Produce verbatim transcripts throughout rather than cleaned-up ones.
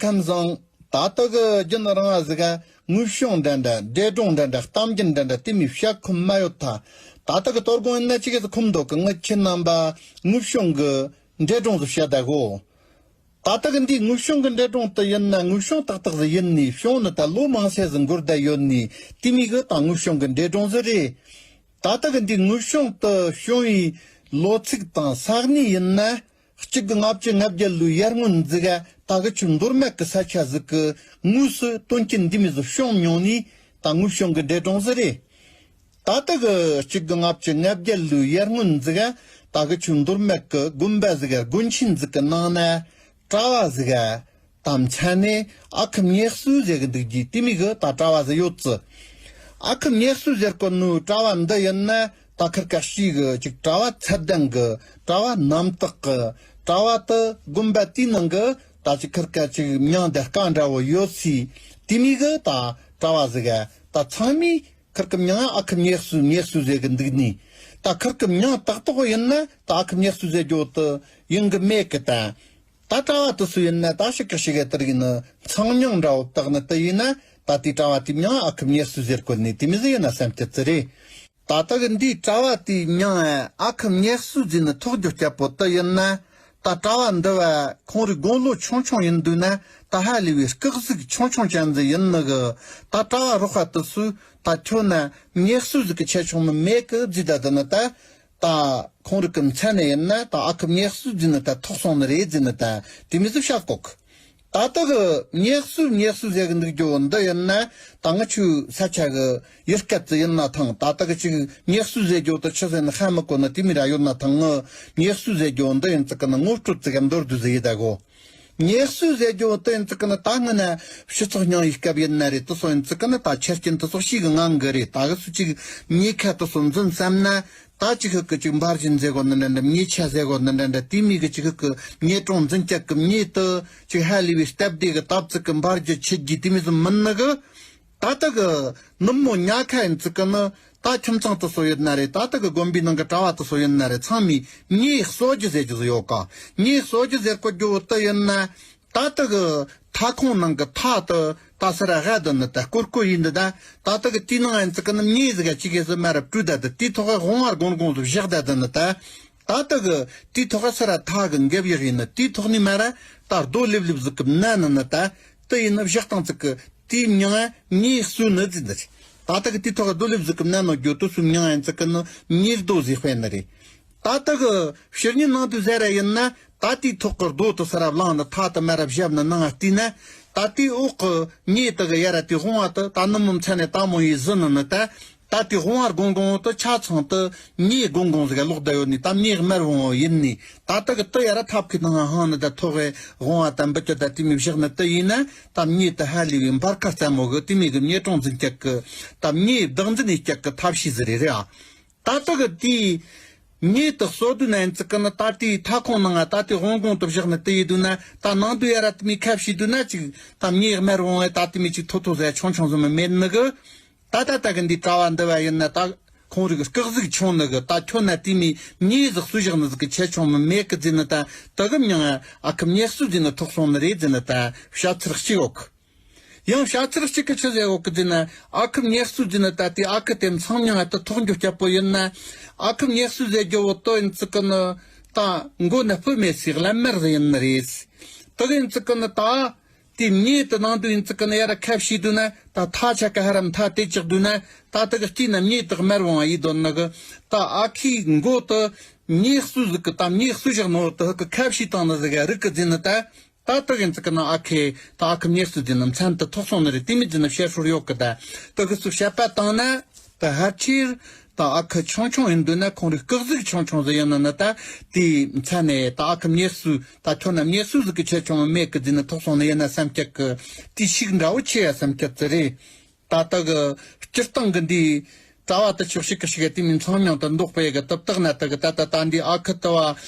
ཁམས་བཟང་། ད་ལྟ་གི་རྒྱུན་རིང་བ་ཟིག་ག་དངོས་བྱུང་འདྲ་འདྲ། འདྲེ་སྒྲུང་འདྲ་འདྲ། གཏམ་རྒྱུད་འདྲ་འདྲ། དེ་མོའི་བཤད་ཁོམ་མ་ཡོད་ཐ། ད་ལྟ་གི་དོ་དགོང་ཡིན་ན་ཅིག་གི་ཁོམ་འདུག་གི། ངི་ཁྱེད་རྣམ་པ་དངོས་བྱུང་གི་འདྲེ་སྒྲུང་ཟིག་བཤད་ད་གོ། ད་ལྟ་གི་འདི་དངོས་བྱུང་གི་འདྲེ་སྒྲུང་དེ་ཡིན་ན་དངོས་བྱུང་ཏག་ཏག་ཟིག་ཡིན་ནི། བྱུང་ནི་ད་ལོ་མང་སེ་ཟིག་འགོར་བསྡད་ཡོད་ནི། དེ་མོ་གི་ད་དངོས་བྱུང་གི་འདྲེ་སྒྲུང་ཟིག་རེད། ད་ལྟ་གི་འདི་དངོས་བྱུང་དུ་བྱུང་བའི་ལོ་ཚིགས་དང་ས་གནས་ཡིན་ན། གཅིག་དགུ་ལྔ་བཅུ་ང་བརྒྱད་ལོའི་ཡར་སྔོན་ཟིག་ག་ད་གི་ཆུ་མདོ་སྨད་གི་ས་ཆ་ཟིག་གི་ངོས་སུ་དོན་རྐྱེན་འདི་མོ་ཟིག་བྱུང་མྱོང་ནི། ད་དངོས་བྱུང་གི་འདྲེ་སྒྲུང་ཟིག་རེད། ད་ལྟ་གི་གཅིག་དགུ་ལྔ་བཅུ་ང་བརྒྱད་ལོའི་ཡར་སྔོན་ཟིག་ག་ད་གི་ཆུ་མདོ་སྨད་གི་དགོན་པ་ཟིག་ག་དགོན་ཆེན་ཟིག་གི་ནང་ན་གྲྭ་བ་ཟིག་ག་ད་མཚན་ནས་ཨ་ཁུ་མྱེས་གསོས་ཟེར་གི་འདུག་གི། དེ་མོ་གི་ད་གྲྭ་བ་ཟིག་ཡོད་ཙི། ཨ་ཁུ་མྱེས་གསོས་ཟེར་གོ་ནོ་གྲྭ་བ་འདི་ཡིན་ན་ད་ཁིར་ཀ་ཞིག་གི་ཅིག་གྲྭ་བ་ཚད་ལྡན་གི། གྲྭ་བ་རྣམ་དག་གི། གྲྭ་བ་དེ་དགོན་པ་དེའི་ནང་གི་ད་ཅིག་ཁིར་ཀ་ཅིག་མྱིང་འདི་སྐད་འདྲ་བོ་ཡོད་སི། དེ་མོ་གི་ད་གྲྭ་བ་ཟིག་ག་ད་ཚང་མས་ཁིར་གི་མྱིང་ཨ་ཁུ་མྱེས་གསོས་མྱེས་གསོས་ཟེར་གི་འདུག་ནི། ད་ཁིར་གི་མྱིང་ཏག་ཏག་ཡིན་ན་ད་ཨ་ཁུ་མྱེས་གསོས་ཟེར་རྒྱུ་དེ་ཡིན་གི་མེད་གི། ད་ད་གྲྭ་བ་དེ་ཚོ་ཡིན་ན་ད་ཞིག་གི་ཞིག་གི་དེར་ཡིན་ན་མཚང་མྱིང་འདྲ་བོ་བཏགས་ནི་དེ་ཡིན་ན། ད་དེའི་གྲྭ་བ་དེའི་མྱིང་ཨ་ཁུ་མྱེས་གསོས་ཟེར་གོ་ནི། དེ་མོ་ཟིག་ཡིན་ན་བསམ་གི་ཙི་རེད། ད་ལྟ་གི་འདིའི་གྲྭ་བ་དེའི་མྱིང་ཨ་ཁུ་མྱེས་གསོས་ཟེར་ནི་ཐོགས་རྒྱུ་སྐྱབས་པོ་དེ་ཡིན་ན། ད་གྲྭ་བ་འདི་བ་ཁོང་རིག་དགུང་ལོ་ཆུང་ཆུང་ཡིན་དུས་ན་ད་ཧ་ལས་པའི་སྐུ་གཟུགས་ཆུང་ཆུང་ཅན་ཟིག་ཡིན་ནི་གི། ད་གྲྭ་བ་རོགས་པ་དེ་ཚོས་ད་ཁྱོད་ན་མྱེས་གསོས་ཟིག་གི་ཆེ་ཆུང་མི་མེད་གི་ཟེར། ད་དེ་ནི་ད་ད་ཁོང་རིག་གི་མཚན་ནས་ཡིན་ན་ད་ཨ་ཁུ་མྱེས་གསོས་ཟེར་ནི་ད་ཐོགས་སོང་ནི་རེད་ཟེར་ནི་ད་དེ་མོ་ཟིག་བཤད་གོ་གི། ད་ལྟ་གི་མྱེས་གསོས་མྱེས་གསོས་ཟེར་གི་འདུག་རྒྱུ་འདི་ཡིན་ན་ད་ང་ཆོའི་ས་ཆ་གི་ཡུལ་སྐད་ཙི་ཡིན་ན་ཐང་། ད་ལྟ་གི་ཅིག་མྱེས་གསོས་ཟེར་རྒྱུ་དེ་ཆི་ཟེར་ནི་ཧ་མི་གོ་ནི་དེ་མོ་ར་ཡོད་ན་ཐང་། ངི་མྱེས་གསོས་ཟེར་རྒྱུ་འདི་ཡིན་ཙི་གི་ནི་ངོ་སྤྲོད་ཙི་ག་མདོར་བསྡུས་ཟིག་ཡིན་ད་གོ། མྱེས་གསོས་ཟེར་རྒྱུ་དེ་ཡིན་ཙི་གི་ནི་ད་སྔོན་ན་སྤྱི་ཚོགས་རྙིང་བའི་སྐབས་ཡིན་ན་རེད། དེ་ཚོ་ཡིན་ཙི་གི་ནི་ད་ཆ་རྐྱེན་དེ་ཚོ་ཞིག་གི་ངང་གི་རེད། ད་གི་སུ་ཅིག་མྱེས་ཁ་དེ་ཚོ་འཛིན་བསམ་ན་ད་ཅིག་ཧུ་གི་ཅིག་འབར་གཞི་མཛད་དགོ་ནི་འདྲ་འདྲ། མྱེས་ཆ་མཛད་དགོ་ནི་འདྲ་འདྲ། དེ་མོ་གི་ཅིག་ཧུ་གི་མྱེས་གྲོང་འཛིན་སྐྱག་གི་མྱེས་དེ་ཅིག་ཧ་ལས་པའི་སྟབས་བདེ་གི་སྟབས་ཙིག་གི་འབར་གཞི་ཆེ་རྒྱུ་དེ་མོ་ཟིག་མིན་ནི་གི། ད་ལྟ་གི་ནུབ་མོ་ཉ་ཁ་ཡིན་ཙི་གི་ནི་ད་ཁྱིམ་ཚང་དེ་ཚོ་ཡོད་ན་རེད། ད་ལྟ་གི་དགོན་པའི་ནང་གི་གྲྭ་བ་དེ་ཚོ་ཡོད་ན་རེད། ཚང་མས་མྱེས་གསོ་རྒྱུ་ཟེར་རྒྱུ་ཟིག་ཡོད་ཀ། མྱེས་གསོ་རྒྱུ་ཟེར་གོ་རྒྱུ་དེ་ཡིན་ན་ད་ལྟ་གི་ཐ་ཁོང་ནང་གི་ཐ་དེ་ད་སི་ར་ཧ་དེ་ནི་ད་ཀོར་ཀོ་ཡིན་འདི་ད། ད་ལྟ་གི་དེའི་ནང་ཡིན་ཙི་གི་ནི་མྱེས་ཟིག་ག་ཅིག་གི་ཟི་མ་ར་བྲུས་ད་དེ་དེའི་ཐོག་གི་དབང་བ་སྒོང་སྒོང་ཟིག་བཞག་ད་དེ་ནི་ད། ད་ལྟ་གི་དེའི་ཐོག་ག་སི་ར་ཐ་གི་འགེབ་ཡག་ཡིན་ནི། དེའི་ཐོག་ནས་མ་ར་ད་རྡོ་ལེབ་ལེབ་ཟིག་གི་མནན་ནི་ནི་ད། དེ་ཡིན་ནི་བཞག་སྟངས་ཙིག་གི་དེའི་མྱིང་ང་མྱེས་གསོས་ནི་ཟེར་འདི་རེད། ད་ལྟ་གི་དེའི་ཐོག་ག་རྡོ་ལེབ་ཟིག་གི་མནན་ནོ་རྒྱུ་དེ་ཚོའི་མྱིང་ང་ཡིན་ཙི་གི་ནི་མྱེས་རྡོ་ཟེར་དཔེ་ནི་རེད། ད་ལྟ་གི་ཕྱི་ཉིན་ནང་དུ་ཟེར་ར་ཡིན་ན་ད་དེའི་ཐོག་གི་རྡོ་དེ་སི་ར་བླངས་ནི་ཐ་དེ་མ་ར་བཞབ་ནི་ནང་ང་བལྟས་ན་ད་དེའི་འོག་གི་མྱེས་དེ་གི་ཡ་ར་དེའི་དབང་བ་དེ་ད་ནུབ་མོ་མཚན་ནས་ད་མོ་ཡི་ཟི་ནི་ནི་ད། ད་དེའི་དབང་བ་སྒོང་སྒོང་དེ་ཆ་ཚང་དེ་མྱེས་སྒོང་སྒོང་ཟིག་ག་ལོག་བསྡད་ཡོད་ནི། ད་མྱེས་དམར་བོང་བོ་ཡིན་ནི། ད་ལྟ་གི་དེ་ཡ་ར་ཐབ་ཀྱི་ནང་ང་ཧང་ནི་ད་ཐོག་གི་དབང་བ་ད་འབུད་རྒྱུ་ད་དེ་མོ་བཞག་ནི་དེ་ཡིན་ན་ད་མྱེས་དེ་ཧ་ལས་པའི་འབར་ཁ་རྩ་མོ་གི་དེ་མོ་གི་མྱེས་གྲོང་འཛིན་སྐྱག་གི་ད་མྱེས་བདག་འཛིན་ཡི་སྐྱག་གི་ཐབས་ཤེས་ཟིག་རེད་རེད་ཨ། ད་ལྟ་གི་དེའི་མྱེས་དེ་གསོ་དུས་ན་ཡིན་ཙི་གི་ནི་ད་དེའི་ཐ་ཁོང་ནང་ང་ད་དེའི་དབང་སྒོང་དེ་བཞག་ནི་དེ་ཡིན་དུས་ན་ད་ནང་དུ་ཡ་ར་དེ་མོ་ཁ་བྱས་དུས་ན་ཅིག་ད་མྱེས་དམར་བོང་བོ་ད་དེ་མོ་ཅིག་ཐོ་ཐོ་ཟེར་ཆུང་ཆུང་ཟིག་མི་མེད་ནི་གི། ད་ད་ད་གི་འདི་གྲྭ་བ་འདི་བ་ཡིན་ན་ད་ཁོང་རིག་སྐུ་གཟུགས་ཆུང་ནི་གི། ད་ཁྱོད་ན་དེ་མོ་མྱེས་ཟིག་གསོས་བཞག་ནི་ཟིག་གི་ཆེ་ཆུང་མི་མེད་གི་ཟེར་ནི་ད། དེ་གི་མྱིང་ཨ་ཁུ་མྱེས་གསོས་ཟེར་ནི་ཐོགས་སོང་ནི་རེད་ཟེར་ནི་ད་བཤད་ཚུལ་གཅིག་ཡོད་གི། ཡང་བཤད་ཚུལ་གཅིག་གི་ཆི་ཟེར་ཡོད་གི་ཟེར་ན་ཨ་ཁུ་མྱེས་གསོས་ཟེར་ནི་ད་དེ་ཨ་ཁུ་དེ་མཚང་མྱིང་ཨ་ད་ཐོགས་རྒྱུ་སྐྱབས་པོ་ཡིན་ན་ཨ་ཁུ་མྱེས་གསོས་ཟེར་རྒྱུ་བོ་དོ་ཡིན་ཙི་གི་ནི་ད་མགོ་ན་སྤུ་མེད་སའི་བླ་མར་ཟིག་ཡིན་ནི་རེད། དེ་གི་ཡིན་ཙི་གི་ནི་ད། དེ་མྱེས་དེ་ནང་དུ་ཡིན་ཙི་གི་ན་ཡ་ར་ཁ་བྱས་དུས་ན་ད་ཐ་ཆ་ག་ཧ་རམ་ཐ་དེ་ཅག་དུས་ན་ད་དེ་གི་སྐྱིད་ན་མྱེས་དེ་དམར་བོང་བ་ཡིན་དོན་ནི་གི། ད་ཨ་ཁུའི་མགོ་དེ་མྱེས་གསོས་ཟིག་གི་ད་མྱེས་གསོས་བཞག་ནོ་དེ་གི་ཁ་བྱས་བཏང་ནི་ཟིག་ག་རིག་གི་ཟེར་ནི་ད། ད་དེ་གི་ཡིན་ཙི་གི་ན་ཨ་ཁུ་ད་ཨ་ཁུ་མྱེས་གསོས་ཟེར་ནི་མཚན་དེ་ཐོགས་སོང་ནི་རེད། དེ་མོ་ཟེར་ནི་བཤད་སྲོལ་ཡོད་གི། ད་དེ་གི་སུ་བཤད་པ་བཏང་ན་ད་ཕལ་ཆེར། ད་ཨ་ཁུ་ཆུང་ཆུང་ཡིན་དུས་ན་ཁོང་རིག་སྐུ་གཟུགས་ཆུང་ཆུང་ཟིག་ཡིན་ནི་ན་ད་དེའི་མཚན་ནས་ད་ཨ་ཁུ་མྱེས་གསོས་ད་ཁྱོད་ན་མྱེས་གསོས་ཟིག་གི་ཆེ་ཆུང་མེད་གི་ཟེར་ནི་ཐོགས་སོང་ནི་ཡིན་ན་བསམ་སྐྱག་གི། དེའི་ཤུགས་འདྲ་བོ་ཆེ་ཡ་བསམ་སྐྱག་ཙི་རེད། ད་ལྟ་གི་སྤྱིར་བཏང་གི་འདིའི་གྲྭ་བ་དེ་ཆོག་ཤིག་གི་ཞིག་ག་དེ་མིན་མཚང་མྱིང་དུ་འདོགས་པའི་གི་དུབ་དག་ན་དེ་གི་ད་ད་ད་འདི་ཨ་ཁུ་དེ་བ་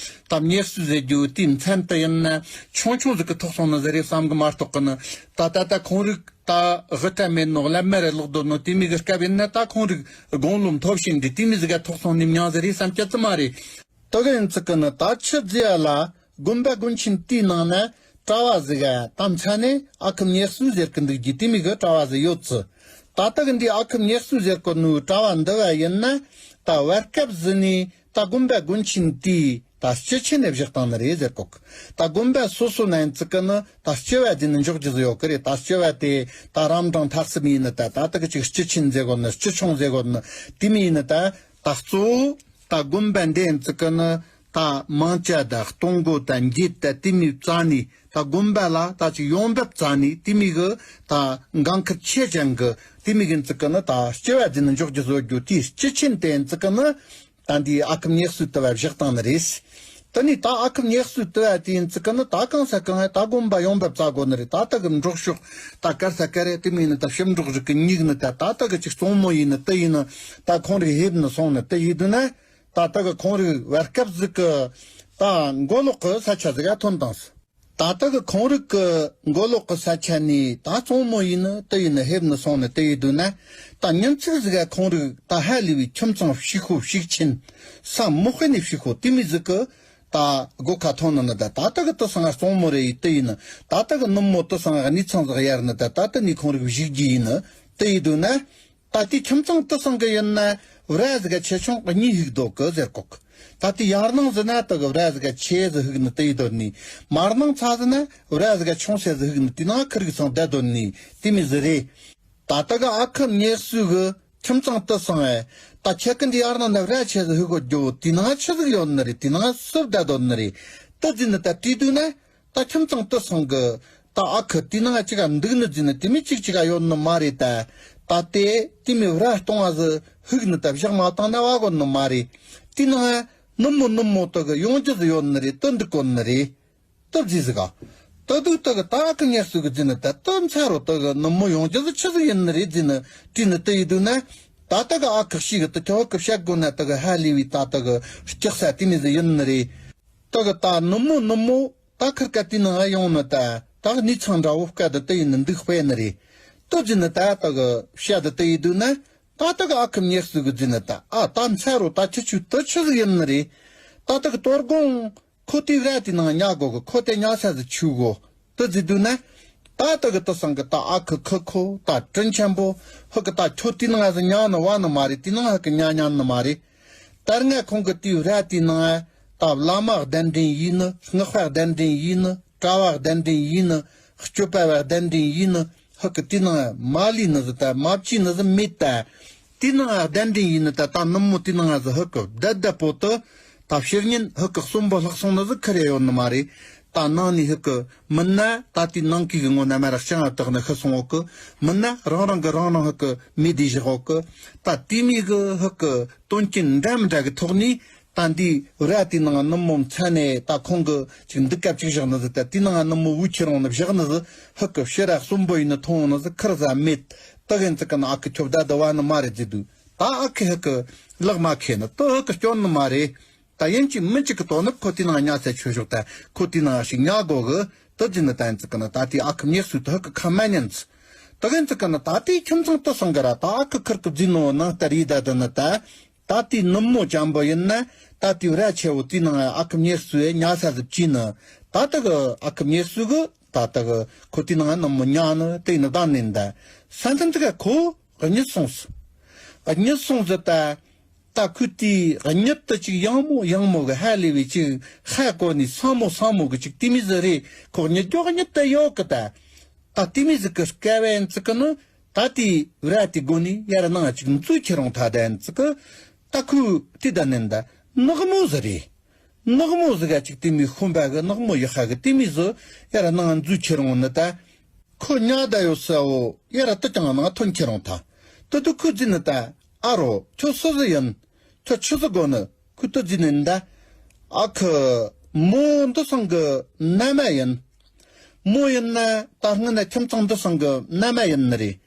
ད་མྱེས་གསོས་ཟེར་རྒྱུ་དེའི་མཚན་དེ་ཡིན་ན་ཆུང་ཆུང་ཟིག་གི་ཐོགས་སོང་ནི་ཟིག་རེད་བསམ་གི་མ་གཏོགས་གི་ནི་ད་ད་ད་ཁོང་རིག་ད་དབུ་སྐྲ་མེད་ནོ་བླ་མ་རེ་ལོག་སྡོད་ནོ་དེ་མོ་གི་སྐབས་ཡིན་ན་ད་ཁོང་རིག་དགུང་ལོ་མཐོ་ཕྱིན་འདི་དེ་མོ་ཟིག་ག་ཐོགས་སོང་ནི་མྱིང་ཟིག་རེད་བསམ་སྐྱག་ཙི་མ་རེད། དེ་གི་ཡིན་ཙི་གི་ནི་ད་ཆི་ཟེར་ཡ་ལ་དགོན་པ་དགོན་ཆེན་དེའི་ནང་ན་ གྲྭ་བ་ཟིག་ག་ད་མཚན་ནས་ཨ་ཁུ་མྱེས་སུ་ཟེར་གི་འདུག་རྒྱུ་དེ་མོ་གི་གྲྭ་བ་ཟིག་ཡོད་ཙི། ད་ལྟ་གི་འདི་ཨ་ཁུ་མྱེས་སུ་ཟེར་གི་ནུ་གྲྭ་བ་འདི་བ་ཡིན་ན། ད་བར་སྐབས་ཟིག་ནས་ད་དགོན་པ་དགོན་ཆེན་དེ་ད་སྤྱི་ཆིངས་ནས་བཞག་བཏང་ནི་རེད་ཟེར་གོ་གི། ད་དགོན་པ་སོ་སོ་ན་ཡིན་ཙི་གི་ནི་ད་སྤྱི་བ་ཟེར་ནི་འཇོག་རྒྱུ་ཟིག་ཡོད་གི་རེད། ད་སྤྱི་བ་དེ་ད་རབ་འབྲིང་ཐ་གསུམ་ཡིན་ནི། ད་ད་ལྟ་གི་ཅིག་སྤྱི་ཆིངས་ཟེར་གོ་ནི། སྤྱི་ཆིངས་ཟེར་གོ་ནི་དེ་མོ་ཡིན་ནི། ད་ད་གཙོ་བོ་ད་དགོན་པ་འདི་ཡིན་ཙི་གི་ནི་ད་མང་ཇ་ད་སྟོང་སྒོ་ད་འགྱེད་ད་དེ་མོ་བཙལ་ནི། ད་དགོན་པ་ལ་ད་ཅིག་ཡོང་འབབ་བཙལ་ནི་དེ་མོ་གི་ད་འགན་ཁུར་ཆེ་ཅན་གི་དེ་མོ་གི་ཡིན་ཙི་གི་ནི་ད་སྤྱི་བ་ཟེར་ནི་འཇོག་རྒྱུ་བཟོ་རྒྱུ། དེའི་སྤྱི་ཆིངས་དེ་ཡིན་ཙི་གི་ནི་ད་འདི་ཨ་ཁུ་མྱེས་སུ་དུ་བ་བཞག་བཏང་ནི་རེད། དེ་ནས་ད་ཨ་ཁུ་མྱེས་སུ་དུ་བ་དེ་ཡིན་ཙི་གི་ནི་ད་གང་ས་གང་ད་དགོན་པ་ཡོང་འབབ་བཙལ་དགོ་ནི་རེད། ད་ལྟ་གི་འབྲོག་ཕྱོགས་ད་གར་ས་ག་རེ་དེ་མོ་ཡིན་ནི། ད་ཞིབ་འབྲོག་རིགས་གི་སྨྱུག་ནི། ད་ད་ལྟ་གི་ཅིག་གཙང་མོ་ཡིན་ནི་དེ་ཡིན་ནི། ད་ཁོང་རིགས་ཕེབས་ནི་སོང་ནི་དེ་ཡིན་དུས་ན། ད་ལྟ་གི་ཁོང་རིགས་བར་སྐབས་ཟིག་གི་ད་མགོ་ལོག་གི་ས་ཆ་ཟིག་ག་ཐོན་བཏང་སོང་། ད་ལྟ་གི་ཁོང་རིགས་ཀྱི་མགོ་ལོག་གི་ས་ཆ་ནས་ད་གཙང་མོ་ཡིན་ནི་དེ་ཡིན་ནི་ཕེབས་ནི་སོང་ནི་དེ་ཡིན་དུས་ན། ད་ཉིན་ཅིག་ཟིག་ག་ཁོང་རིགས་ད་ཧ་ལས་པའི་ཁྱིམ་ཚང་ཕྱུག་པོ་ཕྱུག་ཆེན་ས་མི་དཔེ་ནས་ཕྱུག་པོ་དེ་མོ་ཟིག་གི་ད་སྒོ་ཁ་ཐོན་ནི་ནི། ད་ད་ལྟ་གི་དེ་སང་གཙང་མོ་རེད་ཡི་དེ་ཡིན་ནི། ད་ལྟ་གི་ནུབ་མོ་དེ་སང་གནས་ཚང་ཟིག་གཡར་ནི། ད་ད་ལྟ་ནས་ཁོང་རིགས་བཞུགས་རྒྱུ་ཡིན་ནི་དེ་ཡིན་དུས་ན། ད་ལྟའི་ཁྱིམ་ཚང་དེ་སང་གི་ཡིན་ན་བྲག་ཟིག་ག་ཆེ་ཆུང་གཉིས་ཤིག་འདུག་གི་ཟེར་གོ་གི། ད་ལྟའི་ཡར་ནང་ཟིག་ན་དེ་གི་བྲག་ཟིག་ག་ཆེ་ཟིག་ཤིག་ནི་དེ་ཡི་དོན་ནི། མར་ནང་ཚ་ཟིག་ན་བྲག་ཟིག་ག་ཆུང་ས་ཟིག་ཤིག་ནི། དེ་ནང་ཁུར་གི་ཚང་བསྡད་དོན་ནི་དེ་མོ་ཟིག་རེད། ད་ལྟ་གི་ཨ་ཁུ་མྱེས་སུ་གི་ཁྱིམ་ཚང་དེ་སང་ཨེ། ད་ཁྱེད་ཀི་འདི་ཡར་ནང་ན་བྲག་ཆེ་ཟིག་ཤིག་གོ་རྒྱུ་དེ་ནང་ཆི་ཟིག་ཡོད་ནི་རེད། དེ་ནང་སུ་བསྡད་དོན་ནི་རེད། དེ་ཟིག་ནི་ད་དེ་དུས་ན། ད་ཁྱིམ་ཚང་དེ་སང་གི་ད་ཨ་ཁུ་དེ་ནང་ཅིག་ག་འདུག་ནི་ཟིག་ནི་དེ་མོ་ཅིག་ཅིག་ག་ཡོད་ནི་མ་རེད། ད་ད་དེ་དེ་མོ་བྲག་སྟོང་བ་ཟིག་ཤིག་ནི་ད་བཞག་མ་བཏང་ན་བ་གོ་ནི་མ་རེད། དེ་ནང་ནུབ་མོ་ནུབ་མོ་དེ་གི་ཡོང་རྒྱུ་ཟིག་ཡོད་ནི་རེད། དེ་འདུག་གོ་ནི་རེད། དེ་ཟིག་ཟིག་ག་དེ་འདུག་དེ་གི་ད་ཨ་ཁུ་མྱེས་སུ་གི་ཟིག་ནི་ད་དེ་མཚར་རོ། དེ་གི་ནུབ་མོ་ཡོང་རྒྱུ་ཟིག་ཆི་ཟིག་ཡིན་ནི་རེད་ཟིག་ནི་དྲིས་ནི་དེ་ཡི་དུས་ན། ད་དེ་གི་ཨ་ཁུ་ཤི་གི་དེ་ཁྱོད་གི་བཤད་དགོ་ན་དེ་གི་ཧ་ལས་པའི་ད་དེ་གི་སྐྱག་ས་དེ་མོ་ཟིག་ཡིན་ནི་རེད། དེ་གི་ད་ནུབ་མོ་ནུབ་མོ་ད་ཁུར་ཀ་དེ་ནང་ཡོང་ནི་ད་ད་གི་གནས་ཚང་འདྲ་བོ་ཀ་དེ་དེ་ཡིན་ནི་འདུག་དཔེ་ནི་རེད། དེ་ཟིག་ནི་ད་དེ་གི་བཤད་དེ་དེ་ཡི་དུས་ན། ད་དེ་གི་ཨ་ཁུ་མྱེས་སུ་གི་ཟིག་ནི་ད་ཨ་ད་མཚར་རོ། ད་ཁྱི་ཆུ་དེ་ཆི་ཟིག་ཡིན་ནི་རེད། ད་དེ་གི་དོ་དགོང་ཁོ་དེ་བྲག་དེ་ནང་ཉལ་དགོ་གི། ཁོ་དེ་ཉལ་ས་ཟིག་ཆུ་གོ་དེ་ཟིག་དུས་ན། ད་དེ་གི་དེ་སང་གི་ད་ཨ་ཁུ་ཁུ་ཁོ་ད་དྲིན་ཆེན་པོ་ཧི་གི་ད་ཁྱོད་དེ་ནང་ཟིག་ཉལ་ནི་བ་ནི་མ་རེད། དེ་ནང་ཧི་གི་ཉལ་ཉན་ནི་མ་རེད། ད་སྔ་ཁོང་གི་དེའི་ར་དེའི་ནང་ད་བླ་མ་གདན་འདྲེན་ཡིན་ནི། སྔགས་པ་གདན་འདྲེན་ཡིན་ནི། གྲྭ་བ་གདན་འདྲེན་ཡིན་ནི། སྤྱོད་པ་བ་གདན་འདྲེན་ཡིན་ནི། ཧི་གི་དེའི་ནང་མ་ལུས་ནི་ཟིག་ད་མ་བཅོས་ནི་ཟིག་མེད། ད་དེའི་ནང་གདན་འདྲེན་ཡིན་ནི། ད་ད་ནུབ་མོ་དེའི་ནང་ཟིག་ཧི་གི་བདེ་བདེ་པོ་དེ་ད་ཕྱི་ཉིན་ཧི་གི་གསོན་པོ་ལྷག་སོང་ནི་ཟིག་ཁེར་ཡོད་ནི་མ་རེད། ད་ནང་ནས་ཧི་གི་མིན་ན་ད་དེའི་ནང་གི་གི་ངོ་ན་མ་ར་ལྕང་ཨ་བཏགས་ནི་ཤི་སོང་འོག་གི། མིན་ན་རང་རང་གི་རང་རང་ཧི་གི་མེ་དེ་བཞག་འོག་གི། ད་དེ་མོ་གི་ཧི་གི་དོན་རྐྱེན་འདྲ་མི་འདྲ་གི་ཐོག་ནས་ད་འདི་ར་དེའི་ནང་ནུབ་མོ་མཚན་ནས་ད་ཁོང་གི་ཅིག་འདུག་སྐབས་ཅིག་བཞག་ནི་ཟིག་ད་དེའི་ནང་ནུབ་མོ་འུ་ཁྱེར་འོང་ནི་བཞག་ནི་ཟིག་ཧི་གི་ཕྱི་ར་གསོན་པོ་ཡིན་ནི་ཐོན་འོང་ནི་ཟིག་ཁེར་ཟ་མེད། ད་གི་ཡིན་ཙི་གི་ན་ཨ་ཁུ་ཁྱོད་བདག་བདག་བ་ནི་མ་རེད་ཟེར་དུས། ད་ཨ་ཁུ་ཧི་གི་ལག་མ་ཁེལ་ནི་དེ་ཧི་གི་སྐྱོན་ནི་མ་རེད། ད་ཡིན་གཅིག་མིན་གཅིག་གི་དོན་ནི་ཁོ་དེའི་ནང་ཉལ་ས་ཆོས་ཕྱོགས་ད་ཁོ་དེའི་ནང་ཞིག་ཉལ་དགོ་གི། དེ་ཟིག་ནི་ད་ཡིན་ཙི་གི་ན་ད་དེའི་ཨ་ཁུ་མྱེས་སུ་དེ་ཧི་གི་ཁ་མ་ཉན་ཙི། ད་གི་ཡིན་ཙི་གི་ན་ད་དེའི་ཁྱིམ་ཚང་དེ་སང་གི་ར་ད་ཨ་ཁུ་ཁུར་གི་ཟིག་ནོ་ནང་ལྟར་ཡིན། ད་དེ་ནི་ད་ད་དེའི་ནུབ་མོ་ཅན་པོ་ཡིན་ན་ད་དེའི་ར་ཆེ་བོ་དེའི་ནང་ཨ་ཁུ་མྱེས་སུ་ཡི་ཉལ་ས་ཟིག་བྱིན་ནི། ད་ད་གི་ཨ་ཁུ་མྱེས་སུ་གི་ད་ད་གི་ཁོ་དེའི་ནང་ནུབ་མོ་ཉལ་ནི་དེ་ནི་ད་ནི་ད་ས་མཚམས་ཙི་ག་ཁོ་གཉིད་སོང་ཟིག་གཉིད་སོང་ཟིག་ད། ད་ཁོས་དེའི་གཉིད་དེ་ཅིག་ཡང་མོ་ཡང་མོ་གི་ཧ་ལས་པའི་ཅིག་ཧ་གོ་ནི་སང་མོ་སང་མོ་གི་ཅིག་དེ་མོ་ཟིག་རེད། ཁོ་གཉིད་རྒྱུ་གཉིད་དེ་ཡོད་གི། ད་ད་དེ་མོ་ཟིག་གི་སྐབས་ཡིན་ཙི་གི་ནི་ད་དེའི་ར་དེའི་སྒོ་ནས་ཡར་ནང་ཅིག་འཛུལ་ཁྱེར་འོང་ཐལ། ད་ཡིན་ཙི་གི་ད་ཁོས་དེ་ད་ནི་ད་ནག་མོ་ཟིག་རེད། ནག་མོ་ཟིག་ག་ཅིག་དེ་མོ་ཤོམ་པ་གི་ནག་མོ་ཡག་ཤ་གི་དེ་མོ་ཟིག་ཡར་ནང་འཛུལ་ཁྱེར་འོང་ནི་ད། ཁོ་ཉལ་བསྡད་ཡོད་ས་བོ་ཡར་དེ་ཀྱང་ནང་ཐོན་ཁྱེར་འོང་ཐལ། དེ་དུས་ཁོས་ཟེར་ནི་ད། ཨ་རོ་ཁྱོད་སུ་ཟིག་ཡིན། ཁྱོད་ཆི་ཟིག་དགོས་ནི། ཁོས་དེ་ཟེར་ནི་ད། ཨ་ཁུ། མོ་འདི་སང་གི་མནའ་མ་ཡིན། མོ་ཡིན་ན་ད་སྔོན་ན་ཁྱིམ་ཚང་འདི་སང་གི་མནའ་མ་ཡིན་ནི་རེད།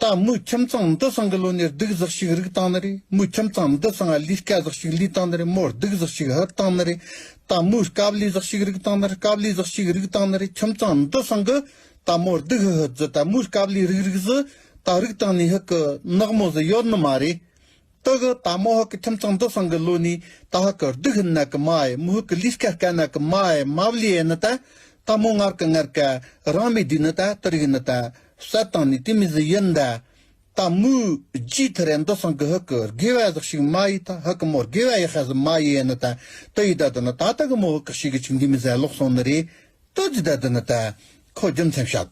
ད་མོའི་ཁྱིམ་ཚང་འདི་སང་གི་ལོ་ནས་སྡུག་ཟིག་ཞིག་རིག་བཏང་ནི་རེད། མོའི་ཁྱིམ་ཚང་འདི་སང་ལས་ཀ་ཟིག་ཞིག་ལས་བཏང་ནི་རེད། མོར་སྡུག་ཟིག་ཞིག་ཧུར་བཏང་ནི་རེད། ད་མོའི་དཀའ་ལས་ཟིག་ཞིག་རིག་བཏང་ནི་རེད། དཀའ་ལས་ཟིག་ཞིག་རིག་བཏང་ནི་རེད། ཁྱིམ་ཚང་འདི་སང་གི་ད་མོར་སྡུག་ཧུ་ཧུ་ཟིག་ད་མོའི་དཀའ་ལས་རིག་རིག་ཟིག་ད་རིག་བཏང་ནི་ཧུ་གི་ནག་མོ་ཟིག་ཡོད་ནི་མ་རེད། དེ་གི་ད་མོ་ཧུ་གི་ཁྱིམ་ཚང་འདི་སང་གི་ལོ་ནས་ད་ཧུ་གི་སྡུག་ཧུ་ན་གི་མ་ཡེ། མོ་ཧུ་གི་ལས་ཀ་དཀའ་ན་གི་མ་ཡེ། མ་བ་ལི་ཡེ་ནི་ད། ད་མོ་ངར་ཀ་ངར་ཀ་རང་མི་དུས་ནི་ད་དེ་རིགས་ནི་ད་བསད་བཏང་ནི་དེ་མི་ཟི་ཡིན་ད། ད་མོའི་རྗེས་ཐ་རེ་འདི་སང་གི་ཧུ་གི་དགེ་བ་ཟིག་ཞིག་མ་ཡི་ད། ཧུ་གི་མོ་དགེ་བ་ཡི་ཧ་ཟི་མ་ཡི་ཡིན་ནི་ད། དེ་ཡི་ད་དི་ནི་ད་ད་གི་མོ་ཧུ་གི་ཞིག་གི་ཅིག་འདི་མི་ཟི་ལོག་སོང་ནི་རེད། དེ་ཟི་ད་དི་ནི་ད་ཁོ་རྒྱུ་མཚན་བཤད་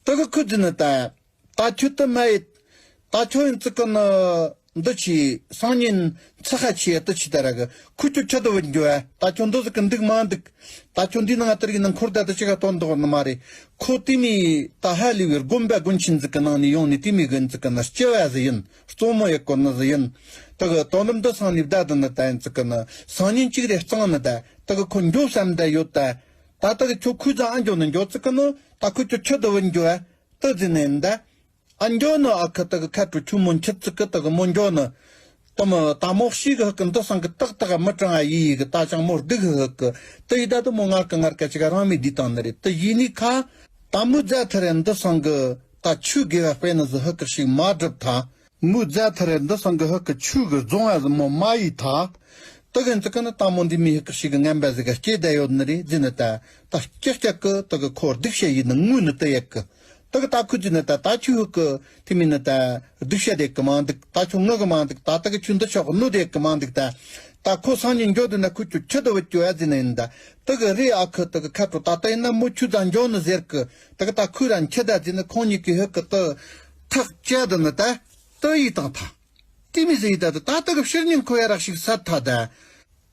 གི། དེ་གི་ཁུ་ཟི་ནི་ད། ད་ཁྱོད་དུ་མ་ཡེད། ད་ཁྱོད་ཡིན་ཙི་ཀི་ནི་འདི་ཆི་སང་ཉིན་ཚ་ཁ་ཆི་ཡ་དུ་ཆི་ད་ར་གི་ཁུ་ཁྱོད་ཁྱོད་དུ་བུད་འགྱོ་ཨ། ད་ཁྱོད་འདི་ཟི་ཀི་འདུག་མ་འདུག་ད་ཁྱོད་འདི་ནང་ང་དུ་རིག་ནང་འཁོར་ད་དུ་ཅི་ག་དོན་དོག་ནི་མ་རེད། ཁོ་དེ་མི་ད་ཧ་ལི་བའི་དགོན་པ་དགོན་ཆེན་ཟི་ཀི་ནང་ནས་ཡོང་ནས་དེ་མི་གི་ཟི་ཀི་ནི་སྐྱེ་བ་ཟི་ཡིན། གཙོ་མོ་ཡེ་སྐོར་ནི་ཟི་ཡིན། ད་གི་དོན་དམ་འདི་སང་ནས་བདའ་དུ་ནི་ད་ཡིན་ཙི་ཀི་ནི་སང་ཉིན་གཅིག་རེ་གཙང་ནི་ད། ད་གི་ཁོ་འགྱོ་བསམ་ད་ཡོད་ད། ད་ད་གི་ཁྱོད་ཁུ་ཛ་ཨ་འགྱོ་ནི་འགྱོ་ཙི་ཀི་ནི་ད་ཁུ་ཁྱོད་ཁྱོད་དུ་བུད་འགྱོ་ཨ། དེ་ཟི་ནས་ཡིན་ད། ཨ་འགྱོ་ནི་ཨ་ཁུ་དེ་གི་ཁ་དྲོ་ཆུ་མོ་འཁྱིད་ཙི་ཀི་དེ་གི་མོ་འགྱོ་ནི། དེ་མོ་ད་མོ་ཤི་གི་ཧུ་གི་འདི་སང་གི་ཏག་ཏག་མི་གྲང་ཨ་ཡི་ཡི་གི་ད་ཅང་མོ་སྡུག་ཧུ་གི། དེ་ཡི་ད་དེ་མོ་ངར་གི་ངར་ག་ཅིག་རང་མི་བསྡུས་བཏང་ནི་རེད། དེ་ཡི་ནི་ཁ་ད་མོ་ཛ་ཐ་རེ་འདི་སང་གི་ད་ཆུ་དགེ་བ་སྤེལ་ནི་ཟི་ཧུ་གི་ཞིག་མ་སྒྲུབ་ཐ། མོ་ཛ་ཐ་རེ་འདི་སང་གི་ཧུ་གི་ཆུ་གི་རྫོང་ཨ་ཟི་མོ་མ་ཡི་ཐ། དེ་གི་ཙི་ཀི་ནི་ད་མོ་འདི་མི་ཧུ་གི་ཞིག་གི་ངན་པ་ཟི་ག་སྐྱེ་བསྡད་ཡོད་ནི་རེད་ཟི་ནི་ད། ད་སྐྱག་སྐྱག་གི་དེ་གི་ཁོ་སྡུག་བཤད་ཡིན་ནི་ངུ་ནི་དེ་ཡག་གི། དེ་གི་ད་ཁུ་ཟི་ནི་ད་ད་ཆུ་ཧུ་གི་དེ་མི་ནི་ད་སྡུག་བཤད་དེ་གི་མ་འདུག་ད་ཆུ་ངུ་གི་མ་འདུག་ད་དེ་གི་ཆུ་འདི་ཆོག་གི་ནུ་དེ་གི་མ་འདུག་ད། ད་ཁོ་སང་ཉིན་འགྱོ་དུ་ན་ཁུ་ཆུ་ཆུ་དུ་བུད་རྒྱུ་ཨ་ཟི་ནི་ཡིན་ད། དེ་གི་རེད་ཨ་ཁུ་དེ་གི་ཁ་དྲོ་ད་ལྟ་ཡིན་ན་མོ་ཆུ་ད་འགྱོ་ནི་ཟེར་གི། དེ་གི་ད་ཁུ་ར་འཁྱི་ད་ཟི་ནི་ཁོང་གཉིས་གི་ཧུ་གི་དེ་ཐག་བཅད་དུ་ནི་ད་དེ་ཡི་དང་ཐ། དེ་མི་ཟེར་ཡི་ད་དེ་ད་ལྟ་གི་ཕྱིར་ཉིན་ཁོ་ཡ་རག་ཞིག་ས་ཐ་ད།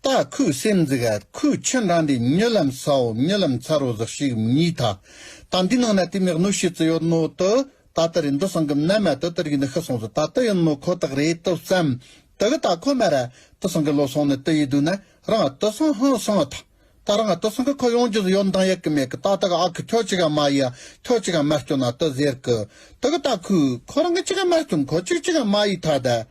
ད་ཁོའི་སེམས་ཟི་ག་ཁོའི་ཆུ་འདྲ་འདི་ཉི་ལམ་སའོ་ཉི་ལམ་ཚ་རོ་ཟིག་ཞིག་མྱི་ཐ། ད་འདི་ནང་ན་དེ་མི་གནོད་བྱེད་ཙི་ཡོད་ནོ་དེ་ད་ལྟ་རེ་འདི་སང་གི་མནའ་མ་དེ་དེ་རིགས་ནི་ཤི་སོང་ཟི་ད་དེ་ཡིན་ནོ་ཁོ་ཐག་རེད་དེ་བསམ། དེ་གི་ད་ཁོ་མ་ར་དེ་སང་གི་ལོ་སོང་ནི་དེ་ཡི་དུས་ན་རང་དེ་སང་ཧང་སང་ཐ། ད་རང་དེ་སང་གི་ཁོ་ཡོང་རྒྱུ་ཟི་ཡོད་མདང་ཡག་གི་མེད་གི། ད་ད་གི་ཨ་ཁུ་ཁྱོད་ཅི་ག་མ་ཡི་ཡ་ཁྱོད་ཅི་ག་མ་སྐྱོ་ན་དེ་ཟེར་གི། དེ་གི་ད་ཁུ་ཁོ་རང་གི་ཅི་ག་མ་སྐྱོ་ཁོ་ཅིག་ཅི་ག་མ་ཡི་ཐ་ད།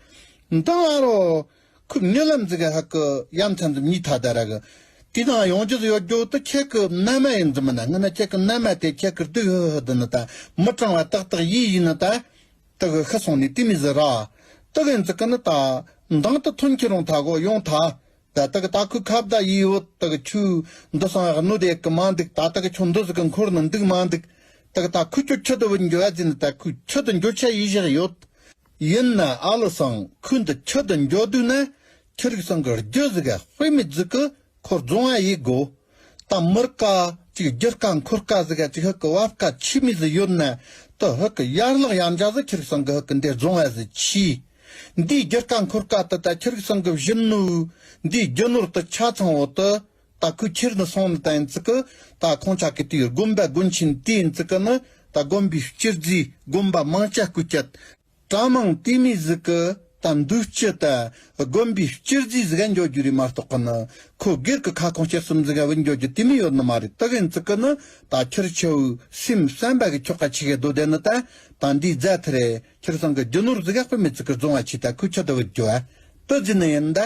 མདང་ཨ་རོ། ཁོས་རྨི་ལམ་ཟིག་ག་ཧ་གི་ཡ་མཚན་ཟིག་རྨིས་ཐ་ད་ར་གི། དེ་དང་ཡོང་རྒྱུ་ཟིག་ཡོད་རྒྱུ་དེ་ཁྱེད་ཀྱི་མནའ་མ་ཡིན་ཟིག་མིན་ན། ངི་ན་ཁྱེད་ཀྱི་མནའ་མ་དེ་ཁྱེད་ཀྱི་སྡུག་ཧི་ཧི་དི་ནི་ད་མི་གྲང་བ་ཏག་ཏག་ཡིས་ཡིན་ནི་ད། དེ་གི་ཤི་སོང་ནི་དེ་མི་ཟིག་ར། དེ་གི་ཟིག་གི་ནི་ད་མདང་དེ་ཐོན་ཁྱེར་རུང་ཐ་གོ་ཡོང་ཐ། ད་དེ་གི་ད་ཁོས་ཁ་བརྡ་ཡིས་བོ་དེ་གི་ཆུ་འདི་སང་ཡག་ནུ་དེ་གི་མ་འདུག་ད་དེ་གི་ཆུ་འདི་ཟིག་གི་འཁོར་ནི་འདུག་མ་འདུག་ད་གི་ད་ཁོས་ཁྱོད་ཁྱོད་དུ་བུད་འགྱོ་ཡ་ཟིན་ནི་ད་ཁོས་ཁྱོད་དུ་འགྱོ་ཆ་ཡིས་བཞག་ཡོད། ཡིན་ན་ཨ་ལི་སང་ཁོས་འདི་ཁྱོད་དུ་འགྱོ་དུས་ན་ཁྱེད་རིགས་སང་གི་རྒྱུ་ཟིག་ག་དཔེ་མེད་ཟིག་གི་ཁོ་རྫོང་ཡ་ཡིས་དགོ། ད་མུར་ཀ་ཅིག་རྒྱུ་སྐ་འཁོར་ཀ་ཟིག་ག་ཅིག་ཧི་གི་བབ་ཀ་ཆི་མི་ཟིག་ཡོད་ན་ད་ཧི་གི་ཡར་ལག་ཡར་འཇག་ཟིག་ཁྱེད་རིགས་སང་གི་ཧི་གི་འདི་རྫོང་ཡ་ཟིག་ཆི། འདིའི་རྒྱུ་སྐ་འཁོར་ཀ་དེ་ད་ཁྱེད་རིགས་སང་གི་བཞིན་ནུ། འདིའི་རྒྱུ་ནོར་དེ་ཆ་ཚང་བོ་དེ། ད་ཁོས་ཁྱེར་ནི་སོང་ནི་ད་ཡིན་ཙི་གི། ད་ཁོང་ཅག་གི་དེའི་དགོན་པ་དགོན་ཆེན་དེ་ཡིན་ཙི་གི་ནི་ད་དགོན་པའི་སྤྱི་རྫས་དགོན་པ་མང་ཆ་སྐུ་སྐྱེད། གྲྭ་མང་དེ་མི་ཟིག་གི་ད་འདུག་སྤྱི་ད་དགོན་པའི་སྤྱི་རྫས་ཟིག་ག་འགྱོ་རྒྱུ་རེད་མ་གཏོགས་གི་ནི་ཁོ་སྒེར་གི་ཁ་ཁོང་སྤྱི་གསུམ་ཟིག་ག་བུད་འགྱོ་རྒྱུ་དེ་མི་ཡོད་ནི་མ་རེད། ད་གི་ཡིན་ཙི་གི་ནི་ད་ཁྱེར་ཆེ་བོའི་སེམས་བསམ་པ་གི་ཁྱོ་ག་ཆི་གི་སྡོད་དེ་ནི་ད་ད་འདིའི་རྫ་ཐི་རེ་ཁྱེར་སང་གི་རྒྱུ་ནོར་ཟིག་ག་དཔེ་མི་ཙི་གི་རྫོང་བ་ཆི་ད་ཁོས་ཁྱོད་ད་བུད་རྒྱུ་བ་ད་ཟིན་ནི་ཡིན་ད།